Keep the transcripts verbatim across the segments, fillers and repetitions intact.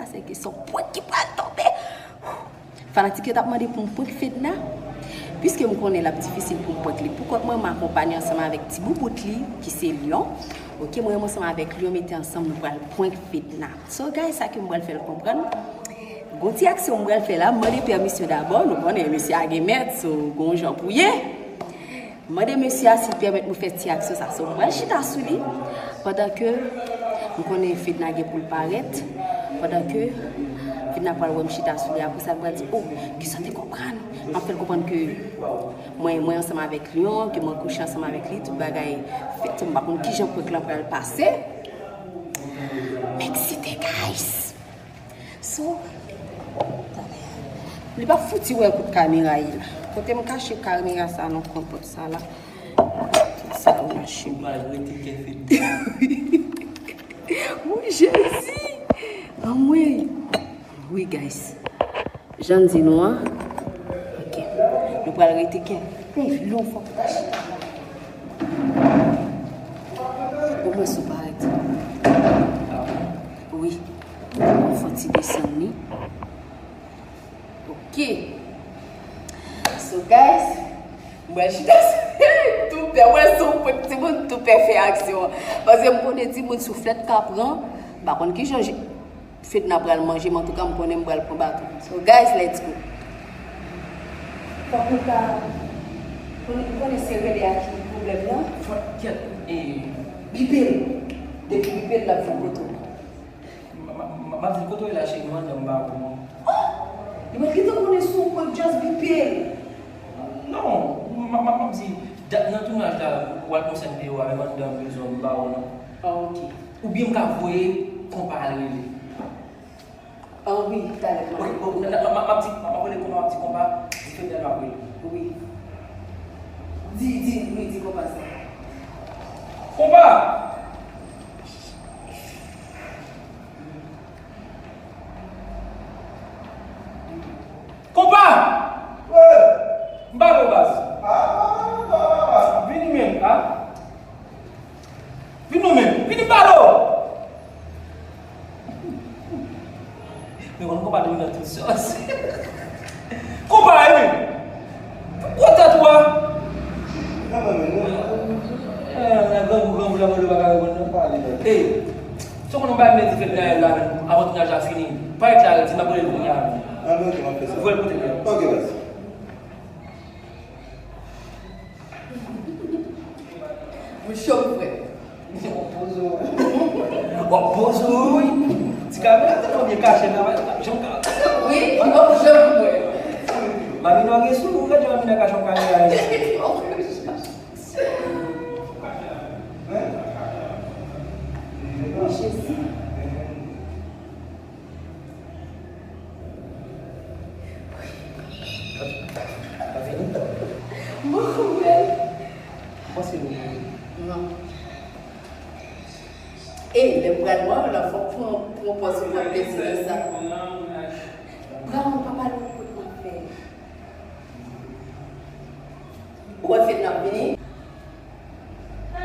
Se ke se yon prank ki pral tonbe. Fanatik yo t ap mande pou m prank Fedna. Piske m konnen l ap difisil pou m prank li pou kont mwen, m akonpanye ansanm avèk ti boubout li, ki se Lyon. Ok, mwen menm ansanm avèk Lyon mete ansanm, nou pral prank Fedna. So, guys, sa ke m pral fè l konprann. Gon ti aksyon m pral fè la, m mande pèmisyon dabò, nou konnen mesye a gen mèt, so, gon jan pou ye. M mande mesye a si l pèmèt mwen fè ti aksyon sa. So, m pral chita sou li pandan ke m konnen Fedna gen pou l parèt. Pandan ke Fedna pral wè m chita sou li, apre sa, l pral di, "Oh, kisa w te konprann?" M ap fè l konprann ke mwen, mwen ansanm avèk Lyon, ke mwen kouche ansanm avèk li, tout bagay fèt, m pa konn kijan prank lan pral pase. M eksite, guys. So, li p ap fouti wè kote kamera ye la. Kote m kache kamera sa nan konpòt sa la. Sa yo mache. Ou pral rete kenbe. Wi, Jezi! Anmwey! Wi, guys. Jan m di nou an. Ok. Nou pral rete kenbe. Wi, lon fòk ta chita. Omwen sou parèt. Wi. Fò ti desann li. Ok. So, guys, mwen chita tou pè, mwen sou pwen timoun tou pè fè aksyon. Paske m konnen timoun souflèt ka pran, m pa konn kijan Fedna pral manje m, antouka m konnen m pral pran baton. So, guys, let's go. Fòk nou ta konnen, konnen se rele a ki pwoblèm nan. Fòk kèt, e, bipe l. Depi bipe l, l ap fè pwoto. M ap di l kote w ye la, cheri, m anndan m ba ou non. Oh! Li mèt gentan konnen sou prank, just bipe l. Non, m ap di, dat nan tounaj la, w al konsantre w a, men m anndan m bezwen m ba ou non. Ah, ok. Oubyen m ka voye konpa al rele. Ah, wi, talè m ap. Wi, bon, m ap di, m ap rele konpa, m ap di konpa, di Fedna m ap rele. Wi. Di, di, wi, di konpa sa. Konpa! Konpa! Wi! M pale w, baz. Ah, pale w, pale w, pale w. Vini menm, a? Vin non menm, vini m pale w. Men konn konpa tou nan tout sòs. Konpa, wi. Gwo tèt ou a. Nan grangou, grangou, grangou, pa ka reponn non. Ey, se konn yon bagay m te di Fedna yè la, avan tounaj la fini. Parèt la, di m ap rele l kounye a. Ah, men ok, m ap fè sa. Voye l pote l. Ok, baz. Mwen cho, frè. W ap poze w. W ap poze w, wi. Ti kamera tèlman byen kache la, w ap janm ka. Wi, w ap janm wè. Mamina gen sou ou, gade Mamina kache yon kamera. Jezi. Mwen konnen. Mwen se nou. Non. E, lè m pral mwen la, fòk pran, pran pòz pou mwen plezi nan sa. Pran mwen pa pale mwen kote mwen fè. Ou wè Fedna ap vini? Ay,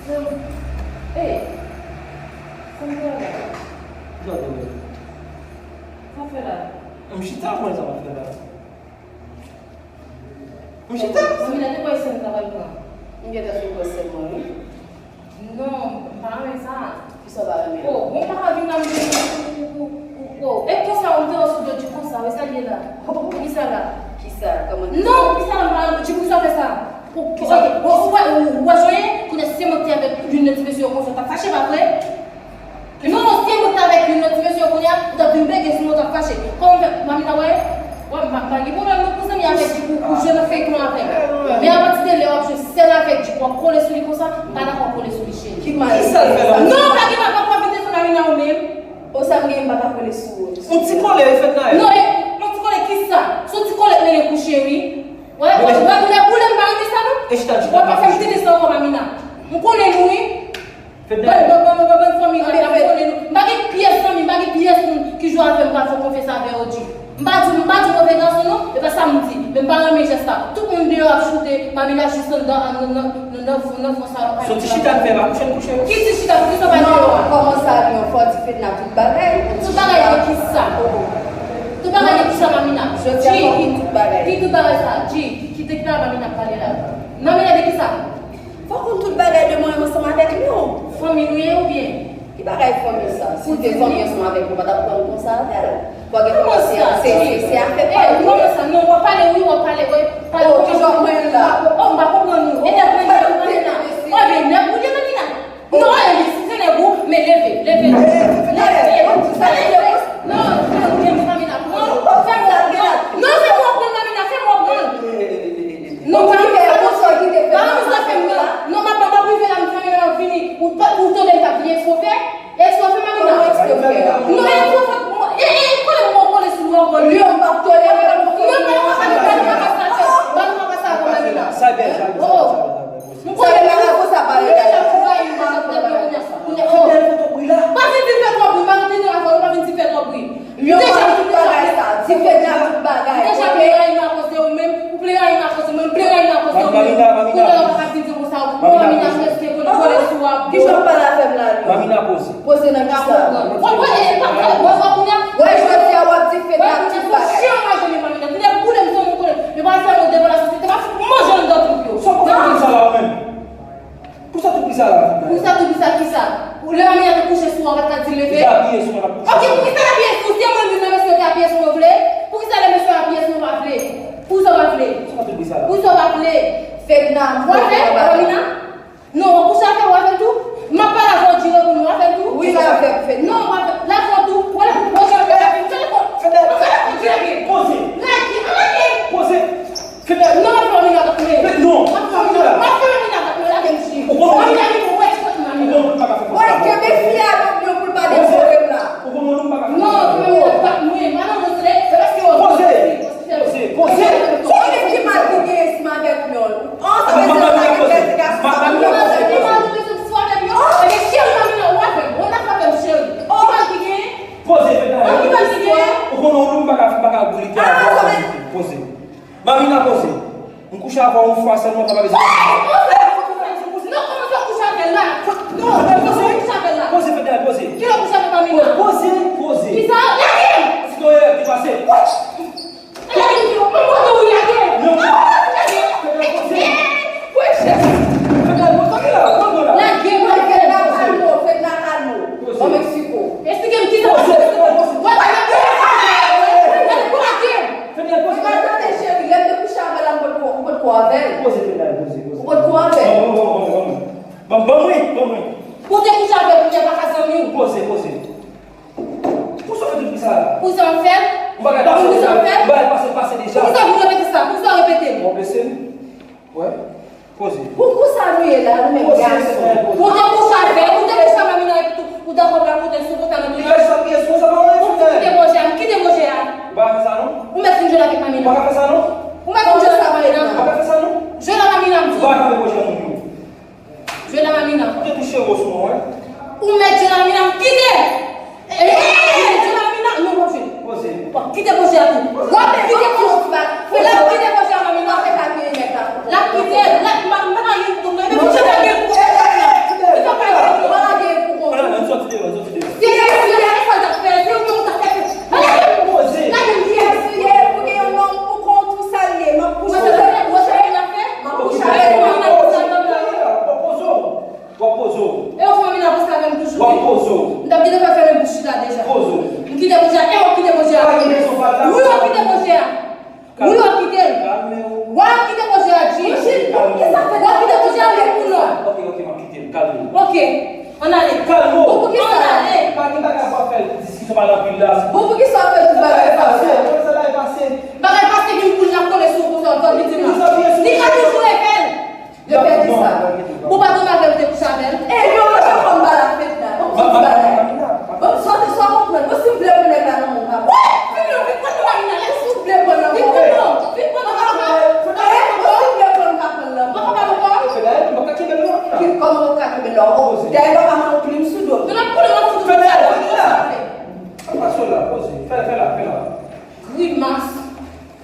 zanmi. Ey, sa m fè la? Sa w fè la? M chita, mwen, sa m ap fè la. M chita. Mwen, la, te kwè se m ta pral pran. M gentan fin kwè sèlman, wi. Non, m pa renmen sa. Kisa w pa renmen? Oh, bon, papa vin nan mwen pou, pou, pou, pou, oh. E konsa, ou te sou do di konsa, wè sa l ye la. Kisa la? Kisa? Kòman? Non, kisa la, m pa renmen di konsa, fè sa. Kisa? Bon, ou wè, ou wè, kounye a se mwen ki te avèk youn nan ti mesye yo konsa, w t ap fache, pa vre? Non, non, se mwen ki te avèk youn nan ti mesye yo kounye a, ou t ap vin bege sou mwen, w t ap fache. Kòman fè, Mamina, wè? Wè, m pa, pa gen pwoblèm non pou zanmi avèk li, pou, pou jwe nan feyton avèk. Men apati de lè w ap jwe sèl avèk li, w ap kole sou li konsa, m pa dakò kole sou li, cheri. Ki mal? Kisa l fè la? Non, pa gen mal, pa pwofite fè Mamina ou menm. O sa m gen, m pa ka kole sou ou. Yon ti kole, e fèt la. Non, e, yon ti kole kisa? Se yon ti kole mele kouche, wi. Wè, wè, wè, boule, boule, m pa renmen sa, non. W ap pa fè m tete sa ankò, Mamina. M konnen nou, wi. Fèt la. Bann, bann, bann, bann, bann fanmi. Sa m di, men m pa renmen jès la. Tout moun deyò ap choute, Mamina jis anndan, nan, nan, nan, nan, nan fon, nan fon salon. Soti chita n fè, pa kouche n kouche. Ki ti chita, poukisa w pa deyò a? Non, kòman sa, Lyon? Fò di Fedna tout bagay. Tout bagay de kisa? Tout bagay de kisa, Mamina? Jodi a fò konn tout bagay. Ki tout bagay sa? Di, ki, ki de kisa Mamina ap pale la? Mamina de kisa? Fò konn tout bagay de mwen ansanm avèk Lyon. Fanmi nou ye oubyen? Ki bagay fanmi sa? Si w te fanmi ansanm avèk mwen, w pa t ap pran m konsa avè l. Fò gen kòmanse, se, se, se afè pa nou. Kòman sa? Non, w ap pale wi, w ap pale wi. Pale wi. Oh, kijan w pran l la? Oh, m pa konprann ou. E nèg mwen, nèg mwen la. Oh, men nèg ou ye, Mamina. Non, e li, si se nèg ou, men leve, leve. Leve. Non, fè mwen pran, Mamina. Non, fè mwen pran. Non, se mwen pran, Mamina, se mwen pran. Non, pa renmen sa, non. Pa renmen sa, fè m nan. Non, m ap, m ap rive la, m fè m nan, m ap vini. Ou pa, ou tande m t ap vini ekspoze? Ekspoze, Mamina. Non, ekspoze. E, e, kole m, kole sou mwen, kole. Lyon, m p ap tolere. Non, pa, pa, pa, pa, pa, pa, pa, pa, pa, pa, Mamina. Sa bèl, sa bèl, sa bèl, sa bèl. M konnen m pa ka konsa pale la. Deja, ou rayi m, m ap fè kounye a. Fidèl, fè twòp bri la. Pa vin, vin fè twòp bri, m pa rete nan afè w, pa vin di fè twòp bri. Yo pa tout bagay sa, di Fedna tout bagay. Deja, ou rayi m akoz de ou menm, ou rayi m akoz de mwen, ou rayi m akoz de ou menm. Mamina, Mamina. Kounye a, ou pa ka vin di konsa, ou Mamina, Mamina, prèske kole, kole sou a. Kijan w pale avè m la, Lyon? Mamina, poze. Poze nan kisa? Wè, wè, e pa, wè, wè, wè, kounye a. Wè, jodi a, w ap di Fedna tout bagay. Chien anraje, men Mamina, kounye a, boule m, zòn m konnen. Yo pa fè nou devan la sosyete, pa fout manje anndan twoup yo. Sa w konn sa la, ou menm? Pou sa tout bri sa la? Pou sa tout bri sa kisa? Lè Mamina te kouche sou ou, ou pa t ka di l leve? Li apiye sou mwen, l ap kouche. Ok, poukisa l apiye sou ou? Si e mwen menm nan mesye yo te apiye sou mwen, ou vle? Poukisa lè mesye yo apiye sou mwen, ou pa vle? Poukisa w ap fè tout bri sa la? Poukisa w pa vle? Fedna, m konnen w pa vle. Ou a fè, Mamina? Non, w ap kouche avè l, w a fè l tou? M ap pale avè w, di reponn ou, w a fè l tou? Wi, l a fè l, Fedna. Non, w a fè l, l a fè l tou. Wè, lè pou pwoche avè l, fè l tou. Fedna, poze. Lage, lage. Poze. Fedna. Non, m ap fè Mamina gate mwen. Non. M ap fè Mamina, m ap fè Mamina gate mwen, lage m cheri. Ou konnen. Mamina, ou wè ti kote Mamina. Ou konnen ou pa ka fè konsa. Wè, kenbe fi a nan pye pou l pa devore m la. Ou konnen ou pa ka fè konsa. Non, m ap fè Mamina gate mwen. Madanm, se, se paske w... Poze. Poze, poze. Ou konnen ki mal ki gen ansanm avèk Lyon. An, sa vle di sa gen kèk gason. Mamina, poze, poze. Mamina, poze. Ebyen, cheri, Mamina, ou avè m. Ou nan afè avè m, cheri. Ki mal ki gen? Poze, Fedna. An, ki mal ki gen? Ou konnen ou menm pa ka, pa ka boule tè avè w. Poze. Mamina, poze. M kouche avè w yon fwa sèlman, pa bezwen. Non, kòman sa kouche avè l la? Non, kòman sa kouche avè l la? Poze, Fedna, poze. Kilè w kouche avè Mamina? Poze, poze. Kisa? Lage m! Si w te depase. Lage m di w, mwen mande w wi, lage m. Non. Lage m. Fedna, poze. Poze. Fedna, poze. Lage m, lage m. Fedna, kalme w, Fedna, kalme w. Poze. Ban m eksplike w. Eksplike m kisa w ap fè. Poze, poze. Wè, lage m. Lage m. Fedna, poze. Mwen pa tande cheri, lè m te kouche avè l la, m potko, m potko avè l. Poze, Fedna, poze, poze. Ou potko avè l. Ban mwen, ban mwen, ban mwen, ban mwen. Ban mwen. Ou te kouche avè l, ou te pa ka zanmi w. Poze, poze. Poukisa w fè tout bri sa la? Poukisa w fè? Ou pa ka pase deja. Ou pa ka pase, pase deja. Poukisa w repete sa? Poukisa w repete l? Ou blese m? Wè. Poze. Pou kisa nou ye la, nou menm gason? Poze, poze. Ou te kouche avè l, ou te kouche avè Mamina epi tou, ou dakò pou la pote l sou kont la nan tou. Li kay sa pyès mwen, sa pa yon enfè. Ou kite pwojè a, m kite pwojè a. Ou pa ka fè sa non. Ou mèt fin jwenn avèk Mamina. Ou pa ka fè sa non. Ou mèt fin jwenn avèk Mamina. Ou pa ka fè sa non. Jwenn avèk Mamina, m di w. Ou pa ka fè pwojè moun yo. Jwenn avèk Mamina. Ou te touche w sou mwen, wè. Ou mèt jwenn avèk Mamina, m kite. Ee, jwenn avèk Mamina, non, w ap jwenn. Poze. W ap kite pwojè a tou. W ap kite pwojè a. L ap kite pwojè a, Mamina. L ap kite, l ap, m pa, m pa gen pou mwen, men m jwenn avèk pou mwen. Li pa gen pou mwen. Ann sòti deyò, ann sòti deyò. Si, si, si, sa l t ap fè, se ou menm ou t ap fè. Poze. Lage m di, si, pou gen yon nonm pou kont ou sa l ye, m ap kouche avè l. Ou wè sa Mamina ap fè? M ap kouche avè l. Poze w. W ap poze w. E w fè Mamina poze avè m toujou, wi. W ap poze w. M t ap gentan fè fèmen bouch chita deja. Poze w. M kite pwojè a. E w ap kite pwojè a. Pa gen rezon, pa gen rezon. Wi, w ap kite pwojè a. Wi, w ap kite l. Kalme w. W ap kite pwojè a, Jim. Kalme w. W ap kite pwojè a, wi ou non? Ok, ok, m ap kite l. Kalme w. Ok. Ann ale. Kalme w. Bon, poukisa? Ann ale. Pa gen bagay pou ap fè diskisyon pa nan pil la. Bon, poukisa w ap fè tout bagay sa? Bagay pase, bagay pase. Bagay pase, vin pou l la kole sou ou konsa, w ap vin di m la. Li ka toujou repè l. Yo pèdi sa. Ou pa tounen avè l, ou te kouche avè l? E yo, yo fè kòm ba la fèt la. Bon, ti bagay. Bon, sòti, sòti, konprann. Bon, si w vle pran nèg la nan men w, pa pran. Wi! Vin non, vin pran nan Mamina, lè si w vle pran nan men w. Vin pran non, vin pran non. Vin pran non, vin pran non. Vin pran non. Mwen pa pale ankò. Fedna, mwen pa kenbe l non. Ki kòman w ka kenbe l la? Dèyè papa m an plim sou do. Fedna, konnen w ap fout ou. Fedna, Fedna. An pa sou la, poze. Fè, fè la, fè la.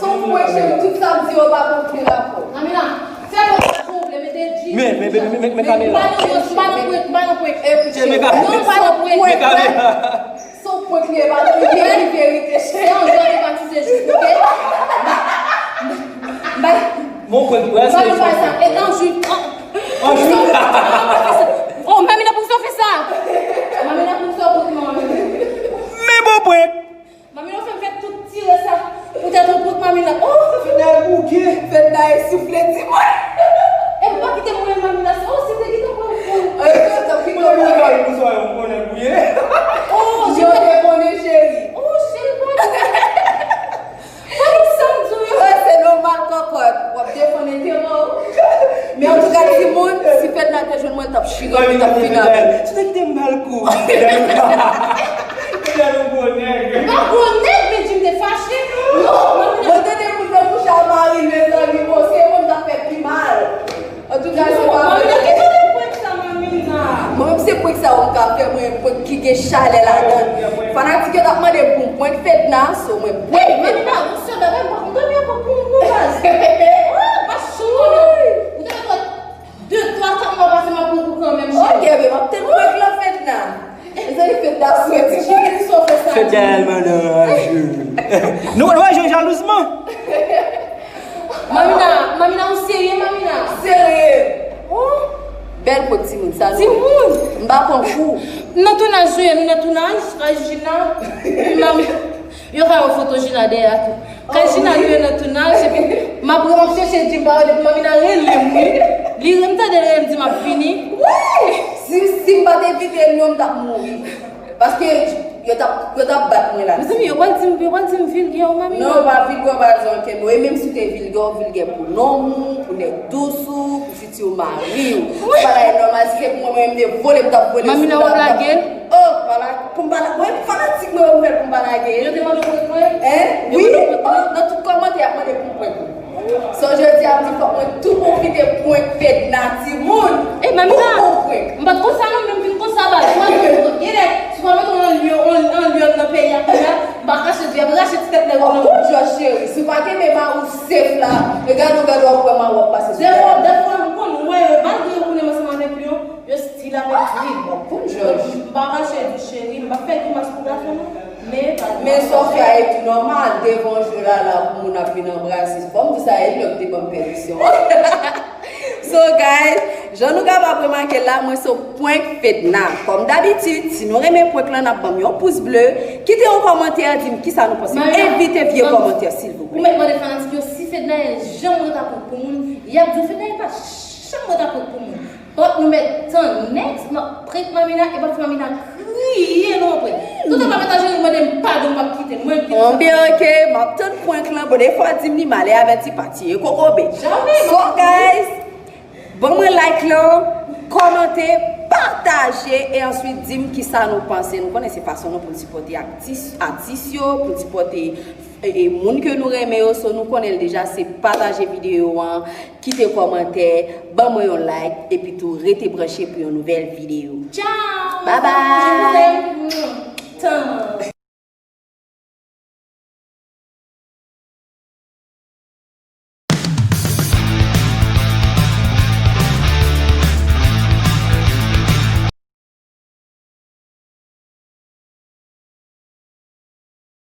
Son pwen cheri, tout sa m di yo pa konn gen rapò. Amina, fè konsa jan w vle, mete jeans. Men, men, men, men, men, men kamera. M pa nan prank, m pa nan prank. Ekoute, men kamera. Non, m pa nan prank. Men kamera. Se yon prank li ye, pa nan verite, verite, cheri. Se yon jwèt, e pa ti se jwèt, oke? Bay. Mon prank, prèske. Bay, bay sa. E an jwèt. An jwèt. Oh, Mamina, poukisa w fè sa? Mamina, poukisa w prank mwen? Men bon prank. Mamina, w fè m fè tout tire sa. Poutèt ou prank Mamina. Oh, Fedna bouke. Fedna e soufle, di mwen. E m pa kite mwen, Mamina. Oh, si te kite mwen, mwen. Ay, se ta kite mwen. Mwen, mwen, mwen, mwen, mwen, mwen, mwen, mwen, Oh, yo te konnen, cheri. Oh, cheri, pardon. Pardon, sa m di w yo. Wè, se nòmal, kòkòt. W ap defann enterè w. Men antouka, timoun, si Fedna te jwenn mwen, l t ap chire m, li t ap fini avè m. Ou te kite m ba l kou. Ou te yon gwo nèg. M pa gwo nèg, men Jim te fache. Non, mwen tande moun nan kouche a mari l, mezanmi, bon, se mwen m t ap fè pi mal. Antouka, se pa vre. Mwen menm se prank sa yo m ka fè, mwen prank ki gen chalè ladan. Fanatik yo t ap mande m pou m prank Fedna, so mwen prank Fedna. Mamina, ou sè bagay, m pa konn dòmi ankò pou nou baz. Oh, pa chou, non. Ou te mèt wè de, twa, kat mwa pase m ap prank ou kanmenm, cheri. Ok, men m ap tann prank lan Fedna. Mezanmi, Fedna soti. Cheri, sa w fè sa? Fedna tèlman nan raj. Nou wè jan jalouzman. Mamina, Mamina, ou serye, Mamina? Serye. Oh. Bèl prank timoun, sa nou. Timoun. M pa pran kou. Nan tounaj nou ye, nou nan tounaj, kay Jina. Epi Mamina, yo ka wè foto Jina dèyè a tou. Kay Jina nou ye nan tounaj, epi m ap, m ap chèche Jim pa wè depi Mamina rele m, wi. Li, m tande l rele m di m ap vini. Wi! Si, si m pa t evite l, non, m t ap mouri. Paske yo t ap, yo t ap bat mwen la. Mezanmi, yo pral di m, yo pral di m vilgè, wi, Mamina. Non, w pa vilgè, w pa di ankenn mo. E menm si w te vilgè, w vilgè pou nonm ou, pou nèg dous ou, pou fiti mari w. Ou pa la e nòmal, si se pou mwen, mwen menm te vole, m t ap vole sou la. Mamina, w ap lage l? Oh, pa la, pou m pa la, mwen fanatik mwen, yo fè pou m pa lage l. Yo te mande w prank mwen? Hein? Wi. Oh, nan tout kòmantè, y ap mande pou m prank ou. So, jodi a, m di fòk mwen tou pwofite prank Fedna, timoun. E, Mamina, tou bon prank. M pa t konn sa non, men m vin konn sa, baz. Mwen, mwen, mwen, genlè, si w pa mete yon lyon, yon, yon lyon nan peyi a, kounye a, m pa kache di, y ap rache ti tèt nèg ou nan. Oh, Jòj cheri, si w pa kenbe mari w safe la, e gade w, gade w ap wè mari w ap pase sou tèt la. Dèfwa, dèfwa, m konn wè yo, malgre yo konnen m ansanm avèk yo, yo still ap ekri. Bon, bon, Jòj. M pa kache di cheri, m pa fè grimas pou gason non. Men, men Sofia e tou nòmal, devan je la la pou moun ap vin anbrase. Fò m di sa, e li menm ki te ban m pèmisyon. So, guys, jan nou kapab remake la, mwen se prank Fedna. Kòm dabitid, si nou renmen prank lan, n ap ban m yon pous ble, kite yon kòmantè, di m kisa nou panse. Evite vye kòmantè, silvouplè. Ou mèt mande fanatik yo si Fedna janm rete ak prank pou moun, y ap di w Fedna pa janm rete ak prank pou moun. But nou mèt tann next, m ap prank Mamina, e m ap fè Mamina kriye non apre. Toutan pa mèt a jere mande m padon, m ap kite l. Mwen, m kite l. Bon, byen, ok, m ap tann prank lan. Bon, defwa di m li malè avèti pa tiye kokobe. Jamè. So, guys, ban mwen like lan, kòmante, pataje, e answit di m kisa nou panse. Nou konnen se fason nou pou n sipòte aktis, atis yo, pou n sipòte e, e, moun ke nou renmen yo, so nou konnen l deja, se pataje videyo an, kite kòmantè, ban mwen yon like, epi tou rete branche pou yon nouvèl videyo. Tchao! Bye bye! Tann.